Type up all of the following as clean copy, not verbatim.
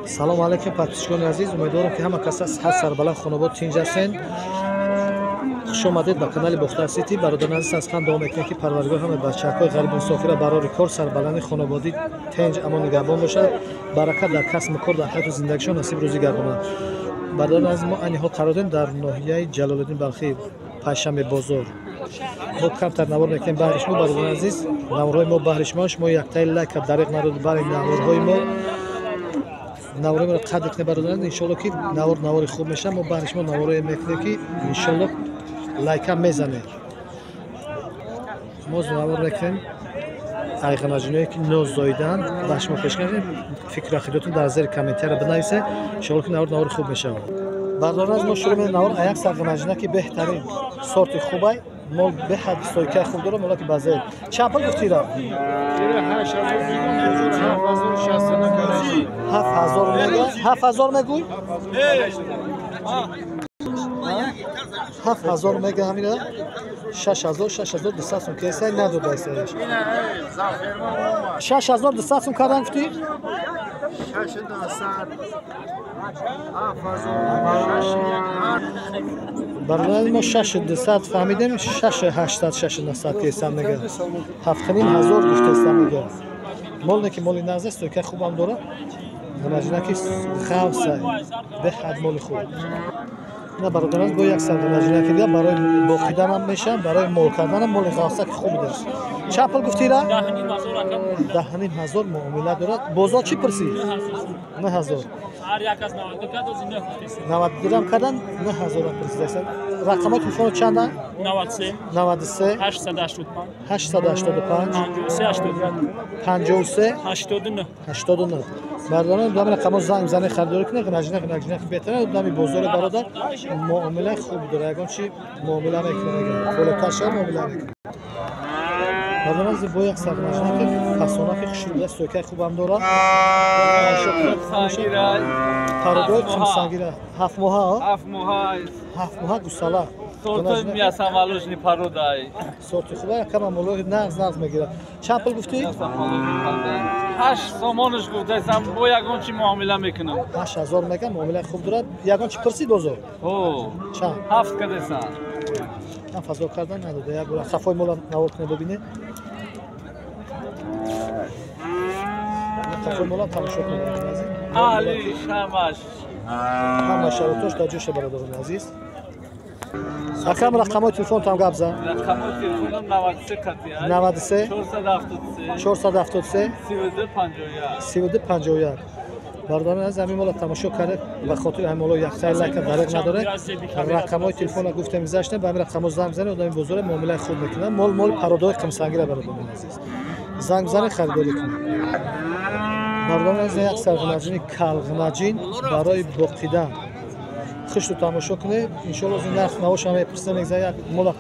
Салом алейкум подписчикони азиз, умедворам ки ҳама кас ҳаст сарбаланд, хонобод, тинҷ ҳастен. Хуш омадед ба канали Бохтар Сити. Бародарони азиз, аз хан дуо мекунем ки Парвардигор ҳама бачаҳои ғариб мусофира барори кор, сарбаланди, хонободӣ, тинҷ, амон, нигаҳбон бошад. Баракат дар касбу кор, дар ҳаёту зиндагишон насиб рӯзӣ гардонад. Бародарони азиз, мо айни ҳол қарор дорем дар ноҳияи Ҷалолиддин Балхӣ, Панҷшанбе бозор. Мо камтар навор мекунем баҳри шумо, бародарони азиз. Наворҳои мо баҳри шумо, шумо яктаи лайка дариқ народ бари наворҳои мо. Наворҳои моро қадр кунед, бародарон. Иншоалло ки навор навори хуб мешавад. Мо баҳри шумо наворҳое мекунем ки иншоалло лайка мезанед. Мо навор мекунем айғанаҷиное ки ноз зоидаанд, ба шумо пешкаш мекунем. Фикру ақидатон дар зери комментария бинависед. Иншоалло ки навор навори хуб мешавад. Бародарон аз мо шурӯъ менем навор аяк сарғанаҷина ки беҳтарин сорти хубай, мол беҳад стойкаи хуб дорад, молаки базаи. Чанд пул гуфти ира? 7000 мега? 7000 мегӯй? 7000 мега ҳамина? 6000, 6200 сум кесай надода истаеш. 6200 сум кардан гуфтӣ? 6200. Бародари мо 6200 фаҳмидем, 6800, 6900 кесам мега. 7500 гуфтестам мега. Мол не ки моли нағз аст, стойкаи хубам дорад. Ғанаҷина ки ғавса, беҳад моли хуб. На бародарон, бо як сар ғанаҷина ки дигар барои боқиданам мешавад, барои мол карданам моли ғавса ки хуб аст. Чанд пул гуфти ира? 10500 муомила дорад. Бозор чӣ пурсид? 9000. Ҳар як аз 92 кард, ози 9 гуфтест. 92 рам кардан, 9000 пурсидааст. Рақамҳои телефоно чанданд? 93 93 885 885 53 89 53 89 89. Бародарон, дами рақамҳо занг бизанед, харидорӣ кунед, ғанаҷина, ғанаҷина ки беҳтар аст. Дами бозори бародар муомилаи хуб дорад, ягон чи муомила мекунад, болотар шавад муомила мекунад. Бародарон, бо як сар ғанаҷина ки фасона ки хушрӯ, стойкаи хубам дорад. Пародои қумсангира 7 моҳа, 7 моҳа, 7 моҳа гусала. Сорти мясомолочный порода. Сорти хуба, кама молои нағз нағз мегирад. Чанд пул гуфтӣ? 8 сомонаш гуфтаам, бо ягон чи муомила мекунам. 8000 мегам, муомилаи хуб дорад. Ягон чи пурсид бозор? Ҳо. Чанд? 7 кадесан. 7000 кардан надода. Як бора хафои мола навор кунед бибинед. Хафои мола тамошо кунед азиз. Аҳли шамаш. Ҳама шароитош дар ҷоша, бародарони азиз. Акам рақамҳои телефонтам гап зан. Рақамҳои телефонам 93 қатъи. 93 473 473 32 51 32 51. Бародарони азиз, ҳамин мола тамошо карда, ба хотири ҳамин моло яктаи лайка дариқ надорад. Рақамҳои телефонро гуфтем, гузаштем, ба ҳамин рақамҳо занг бизанед, одами бозора муомилаи хуб мекунад. Мол моли пародои қимсангира, бародарони азиз. Занг бизанед, харидорӣ кунед. Бародарони азиз, як сарғанаҷини калғанаҷин барои боқидан. Хушту тамошо кунед. Иншоалло ин нарх навош ҳам мепурсем, мегзарем як мола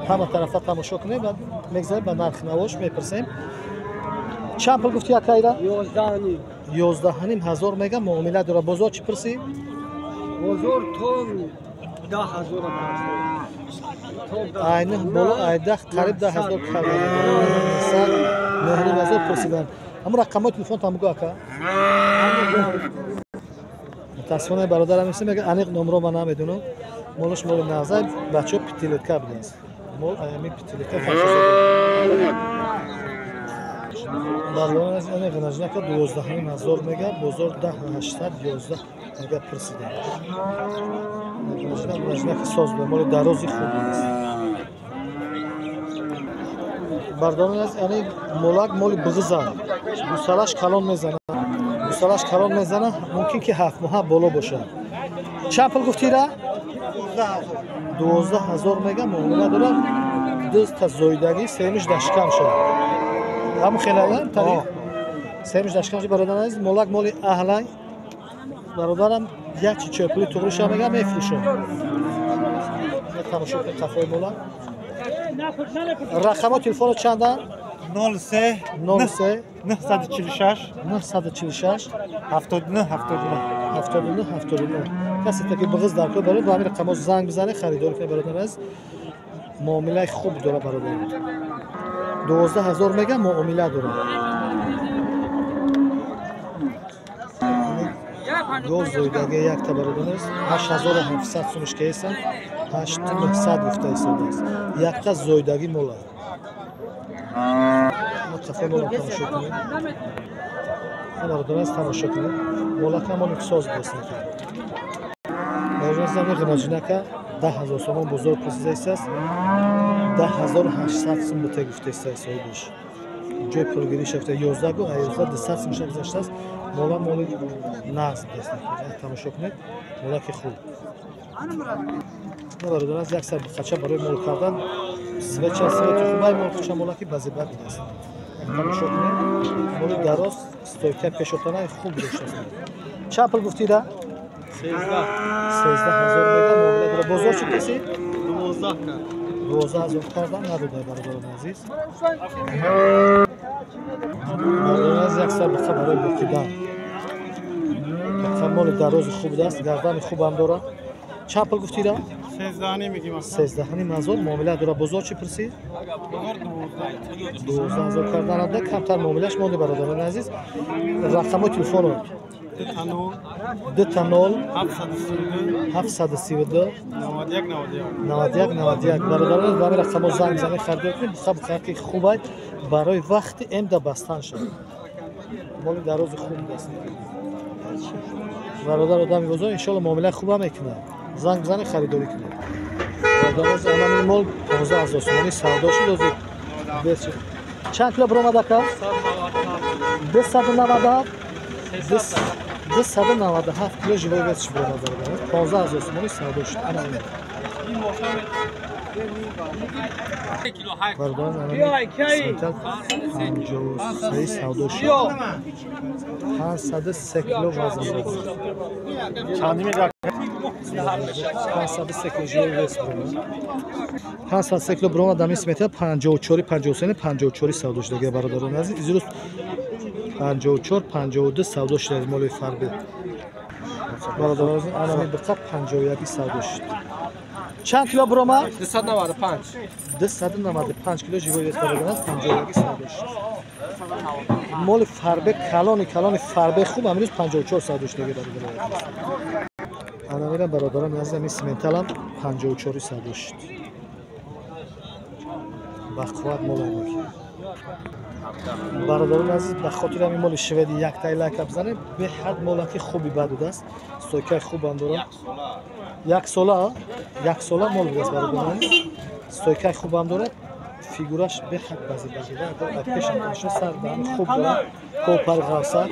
ҳама тарафа тамошо кунед, баъд мегзарем ба нарх навош мепурсем. Чанд пул гуфти акайра? 11.5. 11.5 ҳазор мега, муомила дорад. Бозор чӣ пурсӣ? Бозор то 10 000. Айни боло айдаҳ қариб 10 000 кардан. 9.5 ҳазор пурсидан. Ҳамун рақамҳои телефонтам бугӯ ака. Мутаассифона бародарам нест, мега аниқ номро ман намедонам. Молаш моли нағзай, бачаҳо пятилетка будааст. Мол аями пятилетка фаршоза. Бародарон аз ане ғанаҷинака 12.5 ҳазор мега, бозор 10 811 мега пурсидан. Ғанаҷинаки соз буда, моли дарози хуб аст. Бародарон аз ане молак моли буғиза. Гусалаш калон мезанад. Гусалаш калон мезанад, мумкин ки 7 моҳа боло бошад. Чанд пул гуфти ира? 12 000 мега, муомила дорад. Ду та зоидагӣ, семиш дашкам шуд. Ҳамун хелала тари? Семиш дашкам шуд, бародарон азиз, молак моли аҳлай. Бародарам як чи чӯпули туғриша мега мефурӯшад. Тамошо кунед қафои мола. Рақамҳои телефоно чанданд? 03 03 946 946 79 79. 79 79. Касе ки буғиз дар кор барои ба ҳамин рақамҳо занг бизанед, харидорӣ кунед, бародарон азиз. Муомилаи хуб дорад бародар. 12 000 мега, муомила дорад. Гов зоидаги якта бародарон аст, 8700 сумш кесан, 8900 гуфта истодааст. Якта зоидаги мола. Мо қафо мола тамошо кунем. Бародарон аст, тамошо кунем. Молака моли соз будааст. Бародарон аст, ғинаҷинака 10000 сомон бозор пурсида истааст, 10800 сум буте гуфта истааст соҳибаш. Ҷои пулгирӣ шафта 11 гу, 11 200 сум шав гузаштааст. Мола моли нағз будааст. Тамошо кунед, молаки хуб. Бародарон аст, як сар қача барои мол кардан свеча свети хубай мол қача молаки базеба будааст. Тамошо кунед, моли дароз, стойка пешотанаи хуб доштааст. Чанд пул гуфтида? 13000 мега муомила дорад. Бозор чӣ каси? 12 кард. 12000 кардан надода, бародарони азиз. Бародарони азиз, як сар буқа барои боқидан. Буқа моли дарози хуб будааст, гардани хубам дорад. Чанд пул гуфтида? 13 мегим. 13,5 муомила дорад. Бозор чӣ пурсид? Бозор 12. 12000 кардан надода, камтар муомилаш монди, бародарони азиз. Рақамҳои телефонот? 2 0 732 91 91 91 91. Бародарон, ба ҳамин рақамҳо занг занед, харидор кунед. Буқа буқа ки хубай барои вақти эмда бастан шуд. Моли дарози хуб будааст. Бародар одами бозор иншоалло муомилаи хубам мекунад. Занг бизанед, харидорӣ кунед. Бародарон, анами мол 15000 сомонӣ савдо шуд. Ҳозир чанд кило биромад, ака? 297 297 кило живой вес ш биромад, бародарон. 15000 сомонӣ савдо шуд. Ана ин. Бародарон, анами симментал 53 савдо шуд. 503 кило вазн дорад. 503 кило живой вес биромад. 503 кило биромад ами симментал 54 53 54 савдо шудаги, бародарон азиз. Изрӯз 54 52 савдо шуда моли фарбе. Бародарон, анами буқа 51 савдо шуд. Чанд кило биромад? 295. 295 кило живой вес, бародарон, 51 савдо шуд. Моли фарбе калони калони фарбе хуб амрӯз 54 савдо шудаги, бародарон. Анамира, бародарон азиз, ами симменталам 54 савдо шуд. Ба қувват мол амаки. Бародарон азиз, ба хотири ҳамин моли шведи яктай лайка бизанем. Беҳад молаки хуби бад будааст, стойкаи хубам дорад. Яксола, яксола мол будааст, бародарон азиз. Стойкаи хубам дорад, фигураш беҳад базибазида. Пешам тамошо, сар даҳани хуб дорад, попар ғавсар.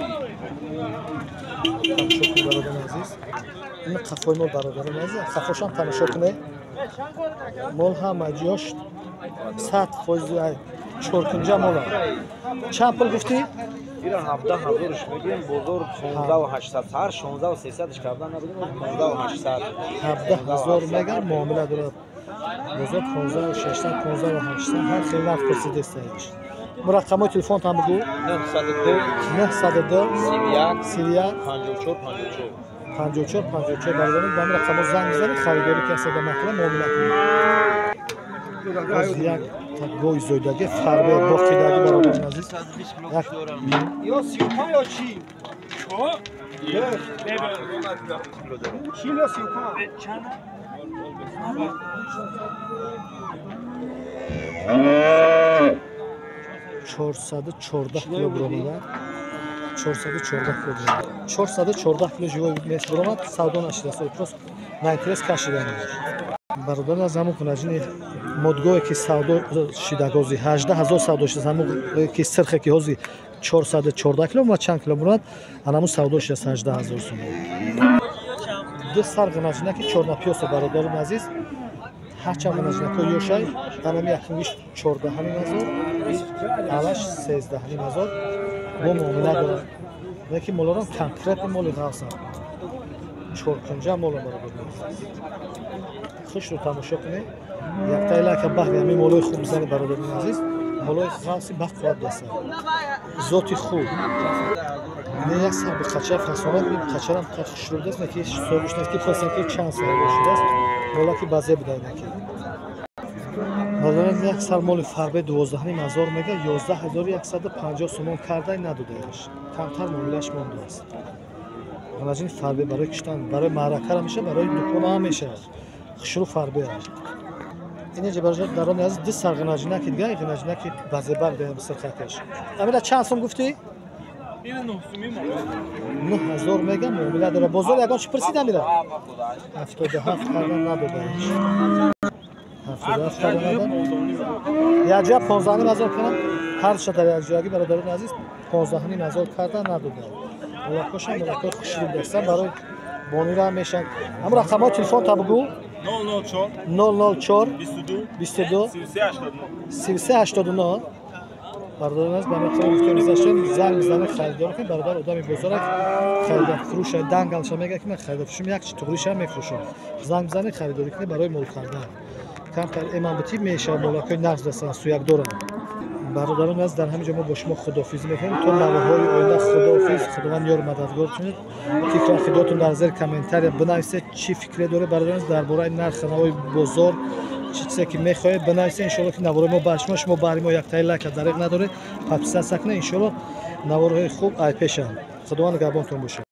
Тамошо кунед, бародарон азиз, ин қафои мол, бародарон азиз, қафошам тамошо кунед. Мол ҳама ҷош 100% чоркунҷа мола. Чанд пул гуфтӣ? Ира 17 000 мегирем, бозор 16 800, ҳар 16 300 кардан надодем, 15 800. 17 000 мегар, муомила дорад. Бозор 15 600, 15 800, ҳар хел нарх пурсидестаиш. Рақамҳои телефонтан бигӯ. 902 902 31 31 54 54. 54 54. Бародарон, ба ҳамин рақамҳо занг бизанед, харидорӣ ки ҳастед, мақула муомила кунед. Боз як гови зоидаги фарбе боқидаги, бародарон азиз, як Ё 35 ё 40. 40 ё 35. 414 кило биромада, 414 кило биромад, 414 кило живой вес биромад. Савдо нашидааст, просто на интерес кашидан. Бародарон, аз ҳамон кунаҷини модгоҳе ки савдо шидаг, ҳози 18 000 савдо шудааст. Ҳамон ки сирхе ки ҳози 414 кило ва чанд кило мурад, анамун савдо шудааст 18 000 сомон. Ду сар ғинаҷинаки чорнапиёса, бародарони азиз. Ҳарчанд ғинаҷинакҳо ёшай, анами якумиш 14 500, алаш 13 500 бо муомила дорад. Лекин молорам конкретно моли ғавсанд, чоркунҷа моло, бародарони азиз. Хушро тамошо кунед. Яктаи лайка баҳри ҳамин молои хуб бизанед, бародарони азиз. Молои ғавси бақувват дастанд, зоти хуб. Не як сар бухача фасона, бухачарам қад хушрӯ будааст, не ки соҳибш нест, ки пурсам ки чанд соҳибо шудааст. Молаки базе буда инаки. Бародарон, як сар моли фарбе 12 500 мега, 11 150 сомон кардай, надодааш, камтар муомилаш мондааст. Ғанаҷини фарбе барои киштан, барои маъракара меша, барои дукона ҳам мешавад. Хушрӯ фарбе аст. Инҷа барои дарони аз ду сар ғанаҷинаки дига, ғанаҷинаки базебар деҳам сирхакаш. Амира чанд сум гуфтӣ? 9000 мегам муомила дора. Бозор ягон чӣ пурсид амира? 77 кардан надодаиш. 77 кардан надод. Якҷоя 15500 кардам. Ҳар дар якҷоягӣ бародарони азиз 15500 кардан надода. Молакошам молакои хушрӯ дастан барои бонира мешан. Ҳамун рақамҳои телефон та бугӯ. 004 004 22 22 33 89. 33 89. Бародарон аз ба миқдори гуфтем гузаштем, занг мизанед, харидор кунед. Бародар одами бозорак харидор фурӯша дангалша мега ки ман харидор фурӯшам, як чи туғришам мефурӯшам. Занг мизанед, харидорӣ кунед барои мол кардан. Камтар эмамбутӣ мешавад, молакҳои нағз дастан суяк доранд. Бародарон аз дар ҳамин ҷо мо бо шумо худоҳофизӣ мекунем то наворҳои оянда. Худоҳофиз, Худованд ёру мададгор кунед. Фикру ақидаотон дар зери комментария бинависед, чӣ фикре доред бародарон дар бораи нархи навои бозор, чӣ чизе ки мехоҳед бинависед. Иншоалло ки наворҳои мо ба шумо, шумо баҳри мо яктаи лайка дариқ надоред, подписаться кунед. Иншоалло наворҳои хуб айпешанд. Худованд нигаҳбонтон бошад.